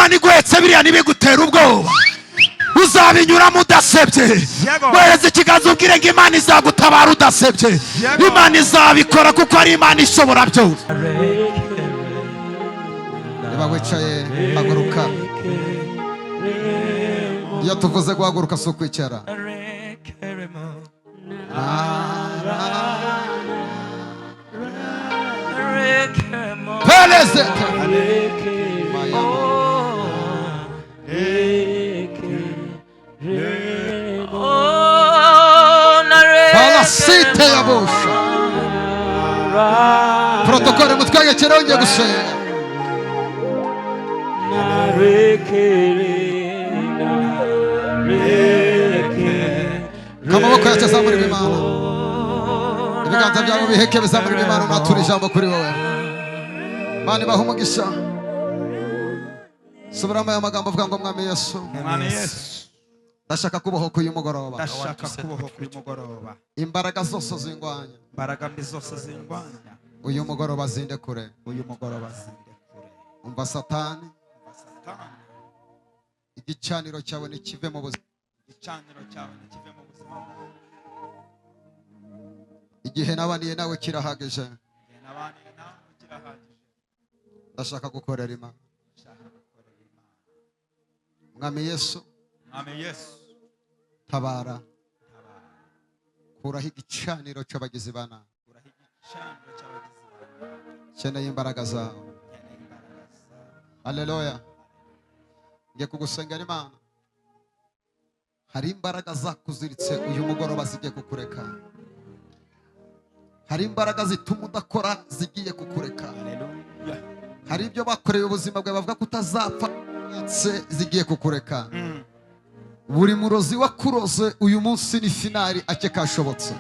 Imana iguhetse biriya ntibigutera ubwoba, uzabinyuramo udasebye. Yego. Wereza ikiganza ubwire ngo Imana izagutabara udasebye. Yego. Imana izabikora kuko ari Imana ishobora byose. Niba wicaye, haguruka. Iyo tuvuze guhaguruka si ukwicara. Perezida. Mayamo. Balasite ya busha protokole mutwegekere, wongeye gusenga. Amaboko yacu azamurira Imana, ibiganza byabo biheke bizamurira Imana. Natura ijambo kuri wowe. Imana ibaha umugisha. Subiramo aya magambo, avuga ngo: "Mwami Yesu, Mwami Yesu, ndashaka kubohoka uyu mugoroba." Ndashaka kubohoka uyu mugoroba. Imbaraga zose zingwanya, Imbaraga mbi zose zindwanya, uyu mugoroba zinde kure. Uyu mugoroba zinde kure. Umva Satani, Satani, igicaniro cyawe nikive mu buzima. Igicaniro cyawe nikive mu buzima bwawe. Igihe nabaniye nawe kirahagije. Igihe nabaniye nawe kirahagije. Ndashaka gukorera Imana. Ndashaka gukorera Imana. Mwami Yesu, Mwami Yesu, tabara. Tabara. Kuraho igicaniro cy'abagizi ba nabi. Kuraho igicaniro cy'abagizi ba nabi. Nkeneye imbaraga zawe. Nkeneye imbaraga zawe. Haleluya! Ngiye kugusengera Imana. Hari imbaraga zakuziritse, uyu mugoroba zigiye kukureka. Hari imbaraga zituma udakora, zigiye kukureka. Haleluya. Hari ibyo bakoreye ubuzima bwawe bavuga ko utazapfa, ndetse zigiye kukureka. Buri murozi wakuroze, uyu munsi ni finale, ake kashobotse.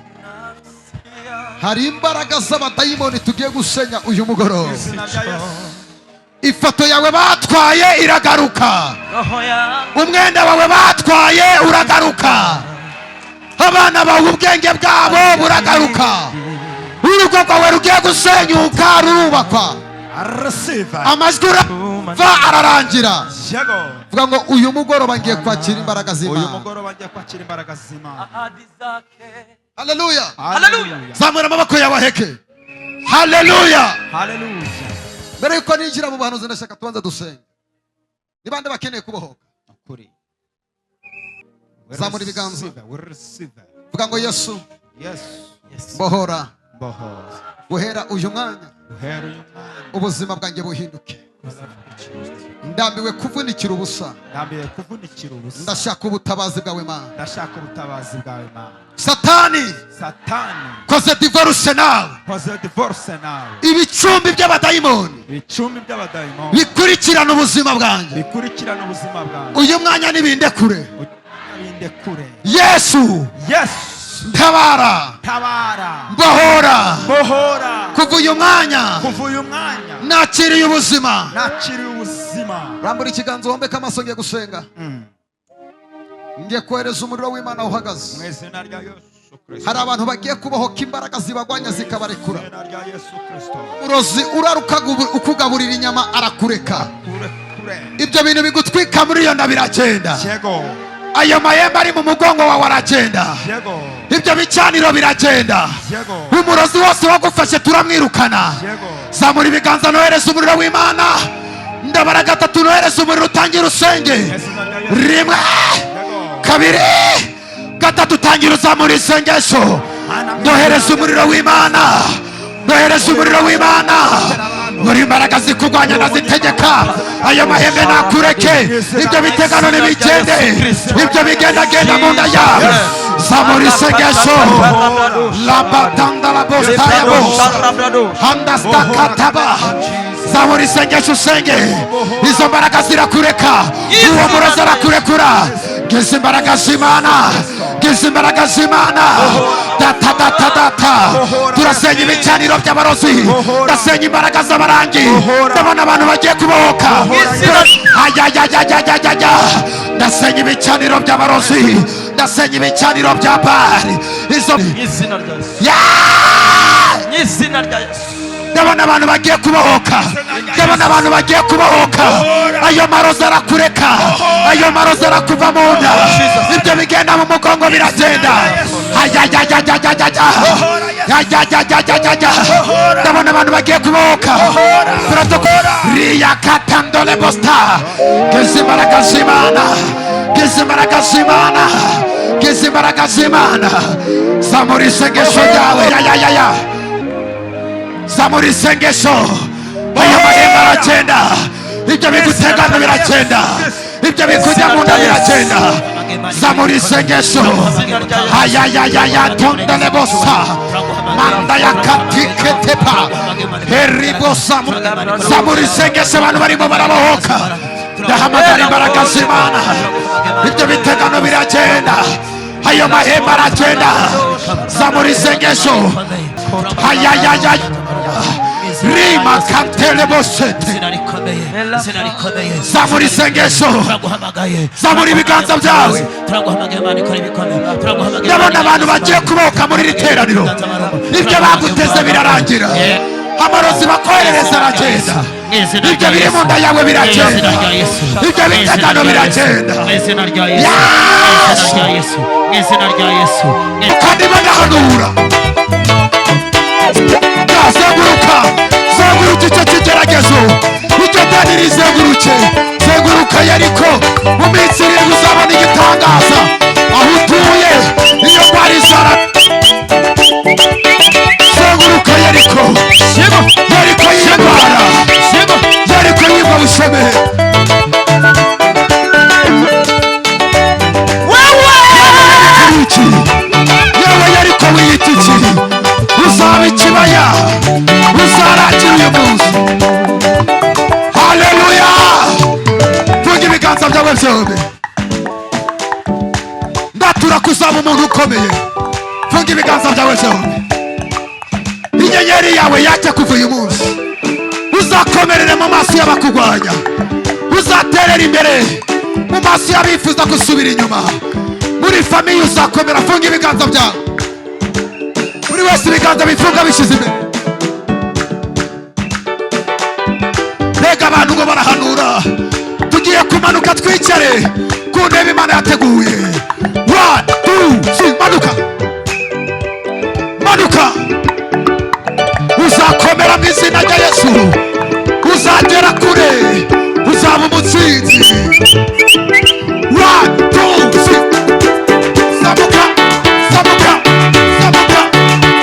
Hari imbaraga z'abadayimoni tugiye gusenya uyu mugoroba. Izina rya Yesu. Ifoto yawe batwaye iragaruka. Roho yangu. Umwenda wawe batwaye uragaruka. Abana bawe ubwenge bwabo buragaruka. Urugo rwawe rugiye gusenyuka rurubakwa. Receive. Amajwi urava ararangira. Yego. Vuga ngo: "Uyu mugoroba ngiye kwakira imbaraga Uyu z'Imana." mugoroba ngiye kwakira imbaraga z'Imana. Ahadi zake. Haleluya! Haleluya. Zamura amaboko yawe aheke. Haleluya! Haleluya. Mbere yuko ninjira mu buhanuzi, ndashaka tubanza dusenga. Ni bande bakeneye kubohoka? Ukuri. Zamura ibiganza. We receive. Vuga ngo: "Yesu, Yesu, mbohora." Mbohora. Guhera uyu mwanya, Guhera uyu mwanya, ubuzima bwanjye buhinduke. Ndambiwe kuvunikira ubusa. Ndambiwe kuvunikira ubusa. Ndashaka ubutabazi bwawe, Mana. Ndashaka ubutabazi bwawe, Mana. Satani, Satani, koze divorce nawe. Koze divorce nawe. Ibicumbi by'abadayimoni Ibicumbi by'abadayimoni bikurikirana ubuzima bwanjye, bikurikirana ubuzima bwawe, uyu mwanya nibinde kure. Binde kure. Yesu, Yesu, ntabara. Tabara. Mbohora. Bohora. Kuva uyu mwanya, Kuva uyu mwanya, nakiriye ubuzima. Nakiriye ubuzima. Rambura ikiganza, wombeke amaso, ngiye gusenga. Ngiye kohereza umuriro w'Imana aho uhagaze. Mu izina rya Yesu Kristo. Hari abantu bagiye kubohoka, imbaraga zibagwanya zikabarekura. Mu izina rya Yesu Kristo. Umurozi uraruka ukugaburira inyama arakureka. Kure kure. Ibyo bintu bigutwika muri iyo nda biragenda. Yego. Ayo mahembe ari mu mugongo wawe aragenda. Yego. Ibyo bicaniro biragenda. Yego. Umurozi wose wagufashe turamwirukana. Yego. Zamura ibiganza, nohereza umuriro w'Imana. Ndabara gatatu, nohereza umuriro, utangira usenge. Mu izina rya Yesu. Rimwe, Yego. kabiri, gatatu. Tangira uzamura isengesho. Nohereza umuriro w'Imana, nohereza umuriro w'Imana. Buri imbaraga zikurwanya ndazitegeka. Ayo mahembe nakureke, ibyo bitegano ntibigende, ibyo bigendagenda mu nda yawe. Zamura isengesho. Labatanda labostayabo handastakataba. Zamura isengesho, usenge. Izo mbaraga zirakureka, uwo murozi arakurekura. Ngize imbaraga z'Imana, ngize imbaraga z'Imana. Data, data, data, turasenya ibicaniro by'abarozi, ndasenya imbaraga z'abarangi. Ndabona abantu bagiye kubohoka. Ayayayayayaya! Ndasenya ibicaniro by'abarozi, ndasenya ibicaniro bya Bari izo. Mu izina rya Yesu. Yeah! Mu izina rya Yesu. Ndabona abantu bagiye kubohoka, ndabona abantu bagiye kubohoka. Ayo marozi arakureka, ayo marozi arakuva mu nda, ibyo bigenda mu mugongo biragenda. Ayayayayayaya, ayayayayayaya. Ndabona abantu bagiye kubohoka. Riyakatandole bosta. Ngizi imbaraga z'Imana, ngizi imbaraga z'Imana, ngizi imbaraga z'Imana. Zamura isengesho ryawe. Yayayaya, zamura isengesho. Ayo mahembe aragenda, ibyo bigutegana biragenda, ibyo bikujya mu nda biragenda. Zamura isengesho. Ayayayaya, tondele bosa manda ya katiketepa heribosa. Zamura isengesho, abantu barimo barabohoka. Ndahamagara imbaraga z'Imana, ibyo bitegano biragenda, ayo mahembe aragenda. Zamura isengesho. Ayayaya, rima kantele bosete. Izina rikomeye, izina rikomeye. Zamura isengesho. Turaguhamagaye. Zamura ibiganza byawe. Turaguhamagaye, Imana ikora ibikomeye. Turaguhamagaye. Ndabona abantu bagiye kubohoka muri iri teraniro. Ibyo baguteze birarangira, amarozi bakoherereza aragenda, ibyo biri mu nda yawe biragenda, ibyo bitegano biragenda. Mu izina rya Yesu. Mu izina rya Yesu. Mu izina rya Yesu. Uko ndimo ndahanura, zenguruka, zenguruka icyo kigeragezo, icyo dani rizenguruke. Zenguruka Yeriko, mu minsi 7 uzabona igitangaza aho utuye. Iyo ndwara izara. Zenguruka Yeriko, Yeriko y'indwara, Yeriko y'ubwo bushomeri. Iki yewe Yeriko wiyita iki? Uzaba ikibaya, uzarangira uyu munsi. Haleluya! Funga ibiganza byawe byombi. Ndatura kuzaba umuntu ukomeye. Funga ibiganza byawe byombi. Inyenyeri yawe yajya kuva uyu munsi. Uzakomerere mu maso y'abakurwanya, uzaterera imbere mu maso y'abifuza gusubira inyuma. Muri famille uzakomera. Funga ibiganza byawe, buri wese ibiganza bifunga bishyize imbere. Mbega abantu ngo barahanura! Tugiye kumanuka twicare ku ntebe Imana yateguye. One, two, three, manuka, manuka! Uzakomera mu izina rya Yesu, uzagera kure, uzaba umutsinzi. One, two, three, zamuka, zamuka, zamuka,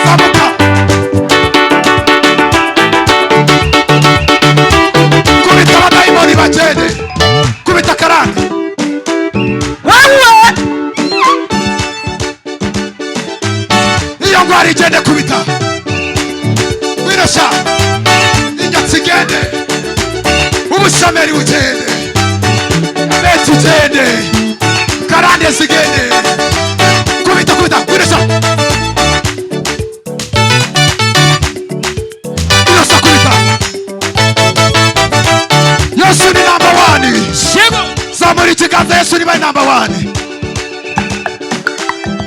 zamuka! Kubita abadayimoni bagende, kubita karande. Wewe. Iyo ndwara igende, kubita wirosha, inyatsi igende, ubushomeri bugende, beti ugende, karande zigende. Kubita, kubita, wirosha, wirosha, kubita! Yesu ni number one. Zamura ikiganza. Yesu niba ari number one.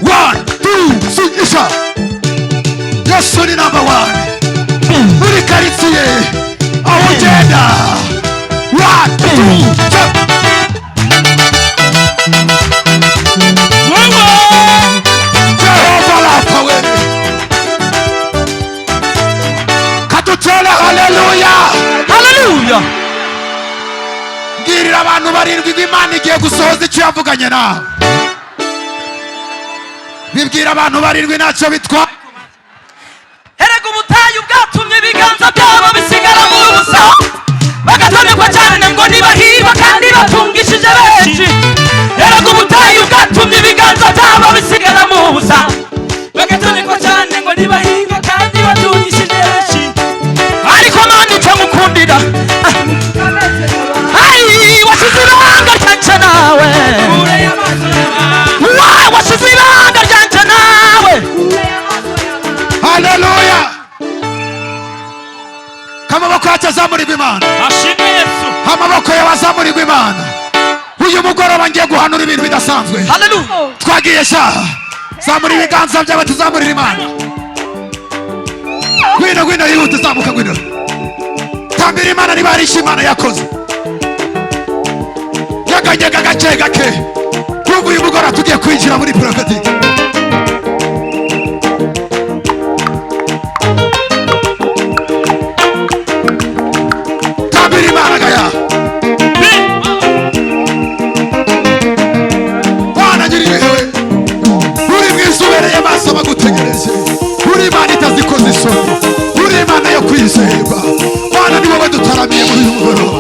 One, two, three, isha! Yesu ni number one muri karitsiye aho ugenda. One, two, jump! Jehova Rafa we, kadutere haleluya! Haleluya. Mbwirira abantu barindwi ngo Imana igiye gusohoza icyo yavuganye nawe. Bibwira abantu barindwi, ntacyo bitwaye. Erega ubutayu bwatumye ibiganza byabo bisigara mu busa, bagatonekwa cyane ngo nibahiba kandi batungishije benshi. Erega ubutayu bwatumye ibiganza byabo bisigara mu busa, bagatonekwa cyane ngo nibahiba kandi batungishije benshi. Ariko Mana, icyo ngukundira, ai, wasize ibanga ryanje nawe. Wa wasize ibanga ryanje nawe. Haleluya! Amaboko yacu azamurirwa Imana. Ashimwe Yesu. Amaboko yawe azamurirwa Imana. Uyu mugoroba ngiye guhanura ibintu bidasanzwe. Haleluya. Twagiye sha! Zamura ibiganza byawe, tuzamurira Imana. Ngwino, ngwino, yihute, zamuka, ngwino. Tambira Imana niba hari icyo Imana yakoze. Nyeganyega gake gake. Kuva uyu mugoroba tugiye kwinjira muri prophetic. Tambira Imana gaya. Bwana nyiri ibihe, uri mwiza, ubereye amaso bagutegereje, uri Imana itazikoze isoni, uri Imana yo kwizerwa. Bwana, ni wowe dutaramiye muri uyu mugoroba.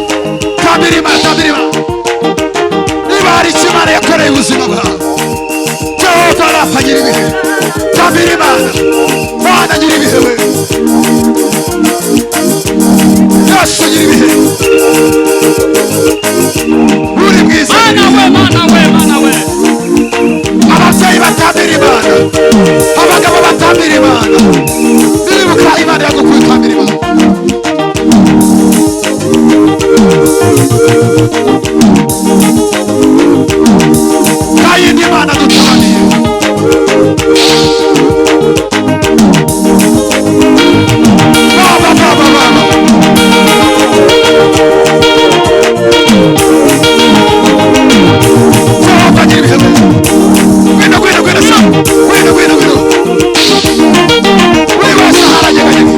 Tambira Imana, tambira Imana niba hari icyo Imana yakoreye ubuzima bwawe. Jehova Rafa, nyiri ibihe, tambira Imana. Bwana nyiri ibihe we, Yesu nyiri ibihe, uri mwiza. Mana we, Mana we, Mana we. Ababyeyi batambira Imana, abagabo batambira Imana. Nibuka Imana yagukuye, utambira Imana. Kayindi Imana dutabaniye. Baba, baba, baba. Jehova nyiri ibihe, ngwino, ngwino, ngwino sa, ngwino, ngwino, ngwino. Buri wese haranyeganyega.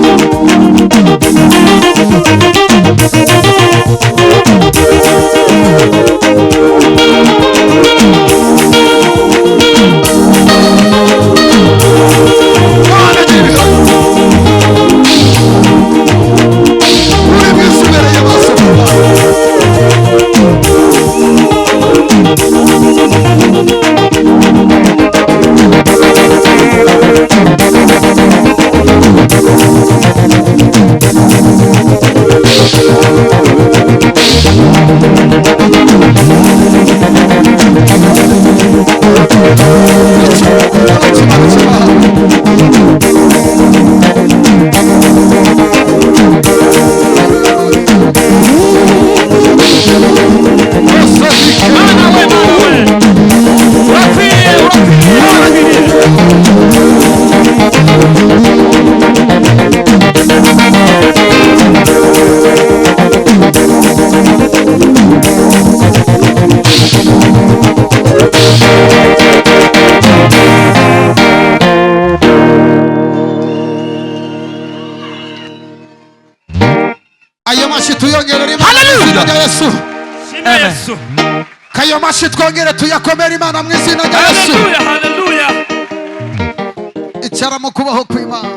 Bwana nyiri ibihe, uri mwiza, ubereye amaso Baba. Mana we, Mana we. Urakwiriye, urakwiriye, urakwiriye. Ayo mashyi tuyongerere Imana mu izina rya Yesu. Shimwe Yesu. Kayo mashyi twongere tuyakomere Imana mu izina rya Yesu. Haleluya, haleluya. Icara mu kubaho kw'Imana.